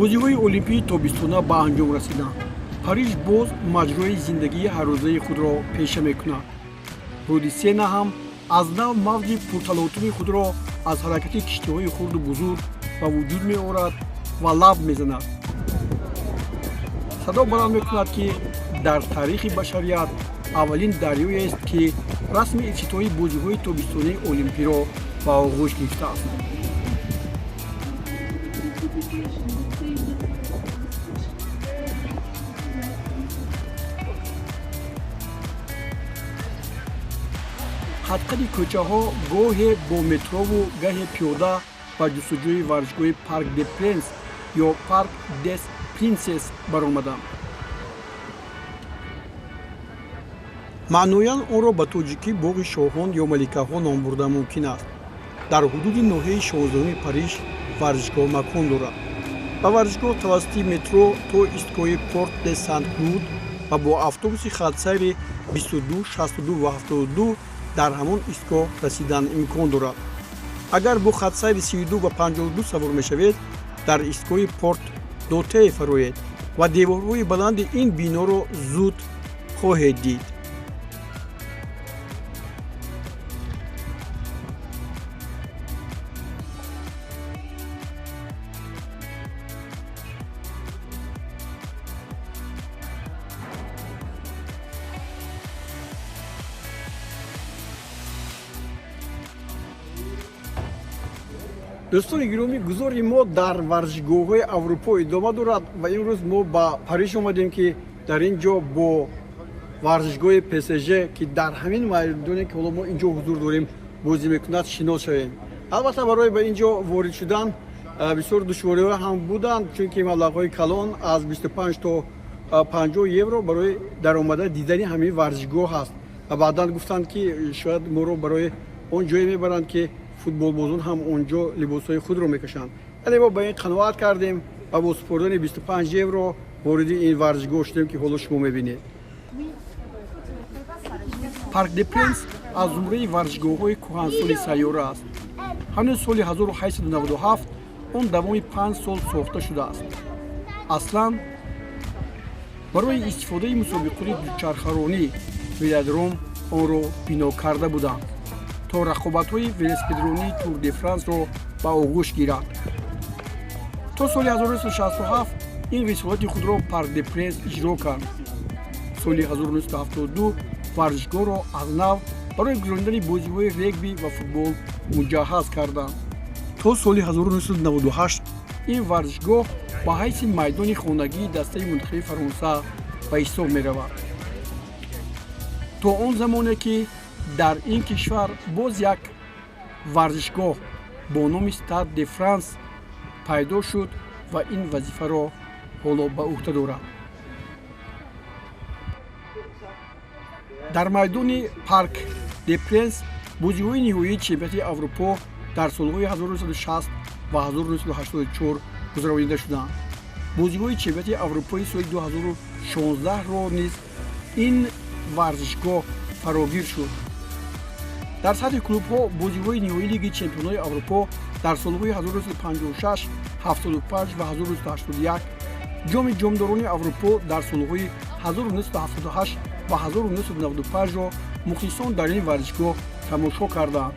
Бозиҳои олимпии тобистона ба анҷом расиданд. Париж боз маҷрои зиндагии ҳаррӯзаи худро пеша мекунад. Рӯди Сена ҳам аз нав мавҷи пурталотуми худро аз ҳаракати киштиҳои хурду бузург ба вуҷуд меорад ва лаб мезанад, садо баланд мекунад, ки дар таърихи башарият аввалин дарёест, ки расми ифтитоҳи бозиҳои тобистонии олимпиро ба оғӯш гирифтааст. Қадқади кӯчаҳо гоҳе бо метрову гаҳе пиёда ба ҷустуҷӯи варзишгоҳи Парк де Пренс ё Парк дес Принсес баромадам. Маъноян онро ба тоҷикӣ боғи шоҳон ё маликаҳо ном бурда мумкин аст. Дар ҳудуди ноҳияи 16-уми Париж варзишгоҳ макон дорад. Ба варзишгоҳ тавассути метро то истгоҳи Порт де Сант Клуд ва бо автобуси хатсайри 22, 62 ва 72 дар ҳамон истгоҳ расидан имкон дорад. Агар бо хатсайри 32 ва 52 савор мешавед, дар истгоҳи Порт Дотей фароед ва деворҳои баланди ин биноро зуд хоҳед дид. Дӯстони гиромӣ, гузори мо дар варзишгоҳҳои Аврупо идома дорад ва имрӯз мо ба Париж омадем, ки дар ин ҷо бо варзишгоҳи ПСЖ, ки дар ҳамин майдоне, ки ҳоло мо ин ҷо ҳузур дорем, бозӣ мекунад, шинос шавем. Албатта, барои ба ин ҷо ворид шудан бисёр душвориҳо ҳам буданд, чунки маблағҳои калон аз 25 то 50 евро барои даромада дидани ҳамин варзишгоҳ ҳаст ва баъдан гуфтанд, ки шояд моро барои он ҷое мебаранд, ки футболбозон ҳам он ҷо либосҳои худро мекашанд. Вале мо ба ин қаноат кардем ва бо супурдани 25 евро вориди ин варзишгоҳ шудем, ки ҳоло шумо мебинед. Парк де Пренс аз зумраи варзишгоҳҳои кӯҳансоли сайёра аст. Ҳанӯз соли 1897 он давоми 5 сол сохта шудааст. Аслан барои истифодаи мусобиқоти дучархаронӣ, велодром, онро бино карда буданд, то рақобатҳои велосипедронии Тур де Франсро ба оғӯш гирад. То соли 1967 ин рисолати худро Парк де Пренс иҷро кард. Соли 1972 варзишгоҳро аз нав барои гузаронидани бозиҳои регби ва футбол муҷаҳҳаз карданд. То соли 1998 ин варзишгоҳ ба ҳайси майдони хонагии дастаи мунтахаби Фаронса ба ҳисоб меравад, то он замоне ки дар ин кишвар боз як варзишгоҳ бо номи Стад де Франс пайдо шуд ва ин вазифаро ҳоло ба ӯҳда дорад. Дар майдони Парк де Пренс бозиҳои ниҳоии чемпионати Аврупо дар солҳои 1960 ва 1984 гузаронида шуданд. Бозиҳои чемпионати Аврупои соли 2016-ро низ ин варзишгоҳ фарогир шуд. Дар сатҳи клубҳо бозиҳои ниҳоии Лиги чемпионҳои Аврупо дар солҳои 1956, 75 ва 1981, Ҷоми ҷомдорони Аврупо дар солҳои 1978 ва 1995-ро мухлисон дар ин варзишгоҳ тамошо карданд.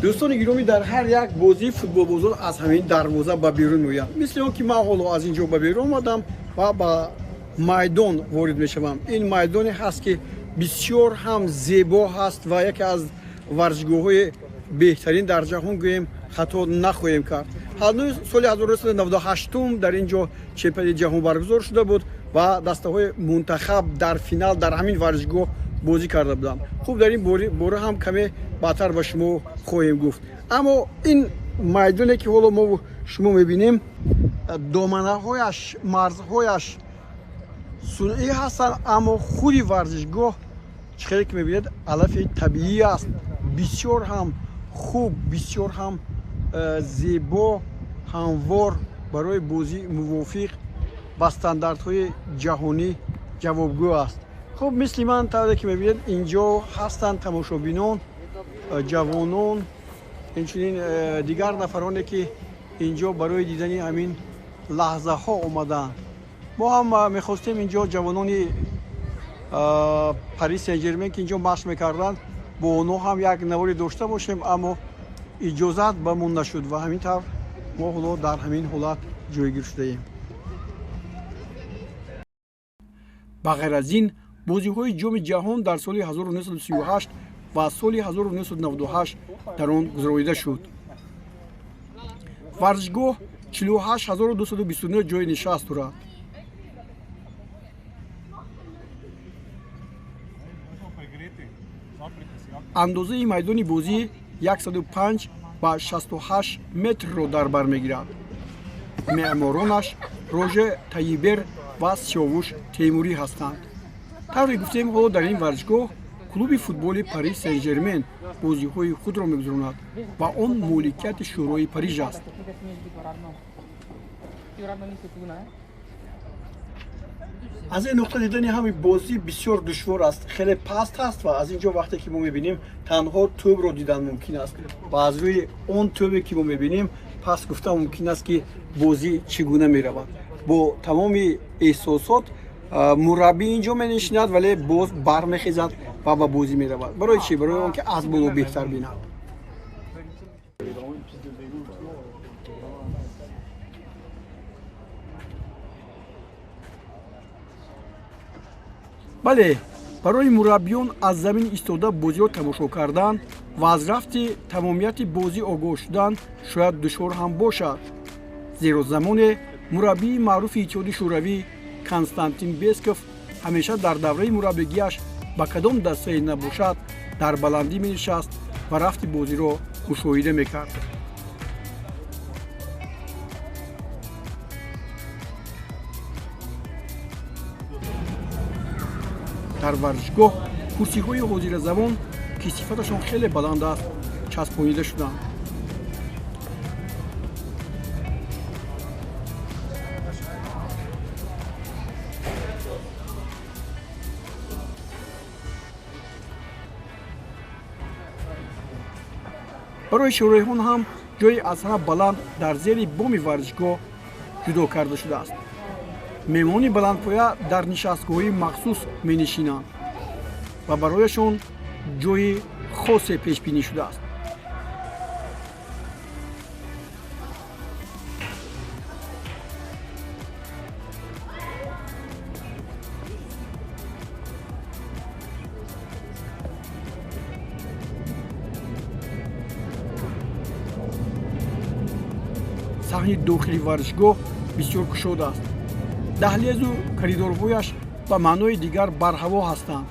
Дӯстони гиромӣ, дар ҳар як бозии футболбозон аз ҳамин дарвоза ба берун меоянд, мисли он ки ман ҳоло аз ин ҷо ба берун омадам ва ба майдон ворид мешавам. Ин майдоне ҳаст, ки бисёр ҳам зебо ҳаст ва яке аз варзишгоҳҳои беҳтарин дар ҷаҳон гӯем, хато нахоҳем кард. Ҳанӯз соли 1998 дар ин ҷо чемпионати ҷаҳон баргузор шуда буд ва дастаҳои мунтахаб дар финал дар ҳамин варзишгоҳ бозӣ карда буданд. Хуб, дар ин бора ҳам каме баъдтар ба шумо хоҳем гуфт. Аммо ин майдоне, ки ҳоло мо шумо мебинем, доманаҳояш, марзҳояш сунъӣ ҳастанд, аммо худи варзишгоҳ, чӣ хеле ки мебинед, алафи табиӣ аст. Бисёр ҳам хуб, бисёр ҳам зебо, ҳамвор, барои бозӣ мувофиқ, ба стандартҳои ҷаҳонӣ ҷавобгӯ аст. Хуб, мисли ман, тавре ки мебинед, инҷо ҳастанд тамошобинон, ҷавонон, инчунин дигар нафароне, ки инҷо барои дидани ҳамин лаҳзаҳо омадаанд. Мо ҳам мехостем инҷо ҷавонони Парис Сен-Жермен, ки инҷо машқ мекарданд, бо онҳо ҳам як наворе дошта бошем, аммо иҷозат ба мо нашуд ва ҳамин тавр мо ҳоло дар ҳамин ҳолат ҷойгир шудаем. Ба ғайр аз ин, бозиҳои Ҷоми ҷаҳон дар соли 1938 ва соли 1998 дар он гузаронида шуд. Варзишгоҳ 48229 ҷойи нишаст дорад. Андозаи майдони бозӣ 105 ба 68 метрро дар бар мегирад. Меъморонаш Роже Таибер ва Сиёвуш Темурӣ ҳастанд. Тавре гуфтем, ҳоло дар ин варзишгоҳ клуби футболи Парис Сен-Жермен бозиҳои худро мегузаронад ва он моликияти Шӯрои Париж аст. Аз ин нуқта дидани ҳамин бозӣ бисёр душвор аст, хеле паст аст ва аз ин ҷо вақте ки мо мебинем, танҳо тӯбро дидан мумкин аст ва аз рӯи он тӯбе, ки мо мебинем, пас гуфта мумкин аст, ки бозӣ чӣ гуна меравад. Бо тамоми эҳсосот мураббӣ ин ҷо менишинад, вале боз бармехезад ва ба бозӣ меравад. Барои чӣ? Барои он ки аз боло беҳтар бинад. Бале, барои мураббиён аз замин истода бозиро тамошо кардан ва аз рафти тамомияти бозӣ огоҳ шудан шояд душвор ҳам бошад, зеро замоне мураббии маъруфи Иттиҳоди Шӯравӣ Константин Бесков ҳамеша дар давраи мураббигиаш ба кадом дастае набошад, дар баландӣ менишаст ва рафти бозиро мушоҳида мекард. Дар варзишгоҳ курсиҳои ҳозиразамон, ки сифаташон хеле баланд аст, часпонида шуданд. Барои шӯроиҳон ҳам ҷойи аз ҳама баланд дар зери боми варзишгоҳ ҷудо карда шудааст. Меҳмонони баландпоя дар нишастгоҳҳои махсус менишинанд ва барояшон ҷойи хосе пешбинӣ шудааст. Саҳни дохили варзишгоҳ бисёр кушод аст. Даҳлезу коридорҳояш ба маънои дигар барҳаво ҳастанд.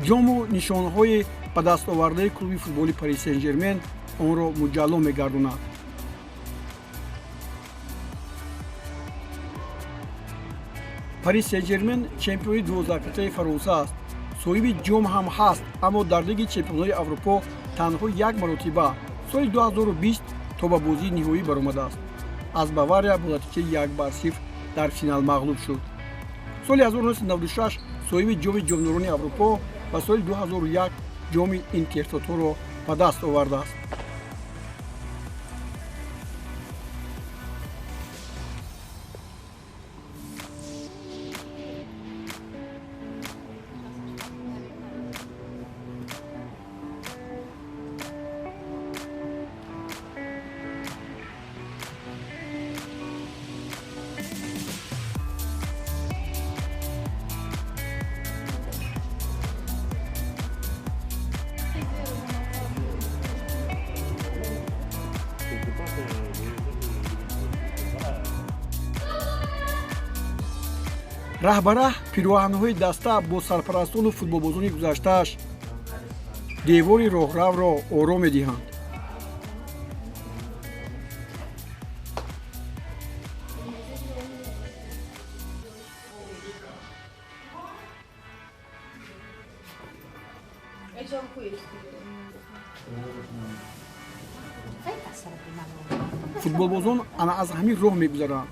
Ҷому нишонҳои ба дастовардаи клуби футболи Парис Сен-Жермен онро муҷалло мегардонад. Парис Сен-Жермен чемпиони дувоздаҳкатаи Фаронса аст. Соҳиби ҷом ҳам ҳаст, аммо дар Лиги чемпионҳои Аврупо танҳо як маротиба соли 2020 то ба бозии ниҳоӣ баромадааст. Аз Бавария бо натиҷаи 1-0 дар финал мағлуб шуд. Соли 1996 соҳиби ҷоми ҷомдорони Аврупо ва соли 2001 ҷоми Интертоторо ба даст овардааст. Раҳбараҳ пироҳанҳои даста бо сарпарастону футболбозони гузаштааш девори роҳравро оро медиҳанд. Футболбозон ана аз ҳамин роҳ мегузаранд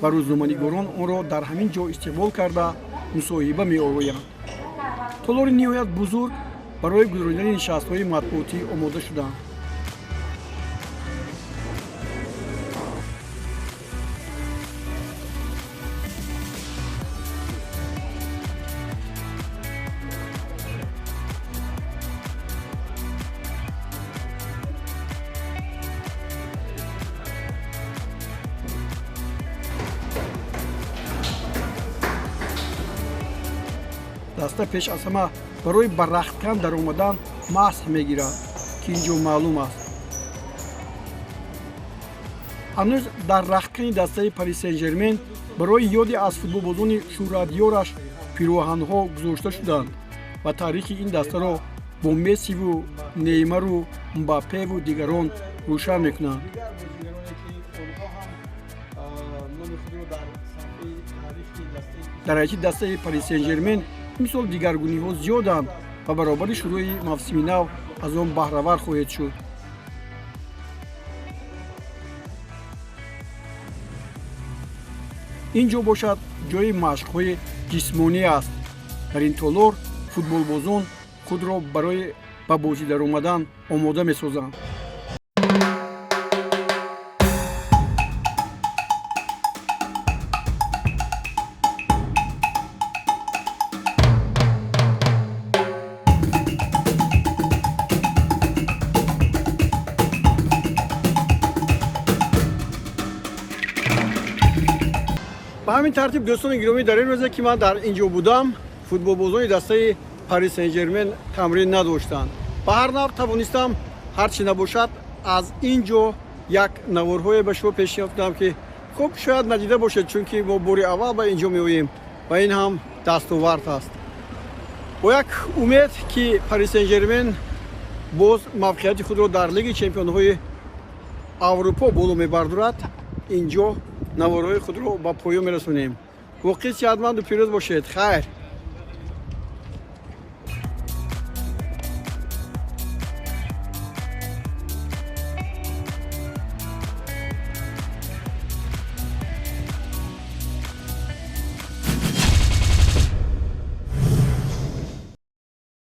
ва рӯзноманигорон онро дар ҳамин ҷо истиқбол карда мусоҳиба меороянд. Толори ниҳоят бузург барои гузаронидани нишастҳои матбуотӣ омода шуданд. Даста пеш аз ҳама барои ба рахткан даромадан масҳ мегирад, ки ин ҷо маълум аст. Ҳанӯз дар рахткани дастаи Пари Сен-Жермен барои ёди аз футболбозони шӯҳратёраш пироҳанҳо гузошта шуданд ва таърихи ин дастаро бо Мессиву Неймару Мбаппеву дигарон рӯшан мекунанд. Дар ҳайати дастаи Пари Сен-Жермен имсол дигаргуниҳо зиёданд ва баробари шурӯи мавсими нав аз он баҳравар хоҳед шуд. Ин ҷо бошад ҷои машқҳои ҷисмонӣ аст. Дар ин толор футболбозон худро барои ба бозӣ даромадан омода месозанд. Ба ҳамин тартиб, дӯстони гиромӣ, дар ин рӯзе ки ман дар ин ҷо будам, футболбозони дастаи Пари Сен-Жермен тамрин надоштанд. Ба ҳар навъ тавонистам ҳар чӣ набошад аз ин ҷо як наворҳое ба шумо пешниҳод кунам, ки хуб шояд надида бошед, чунки мо бори аввал ба ин ҷо меоем ва ин ҳам дастовард аст. Бо як умед, ки Пари Сен-Жермен боз мавқеияти худро дар Лиги чемпионҳои Аврупо боло мебардорад, ин ҷо наворҳои худро ба поён мерасонем. Воқеъ сиҳатманду пирӯз бошед. Хайр.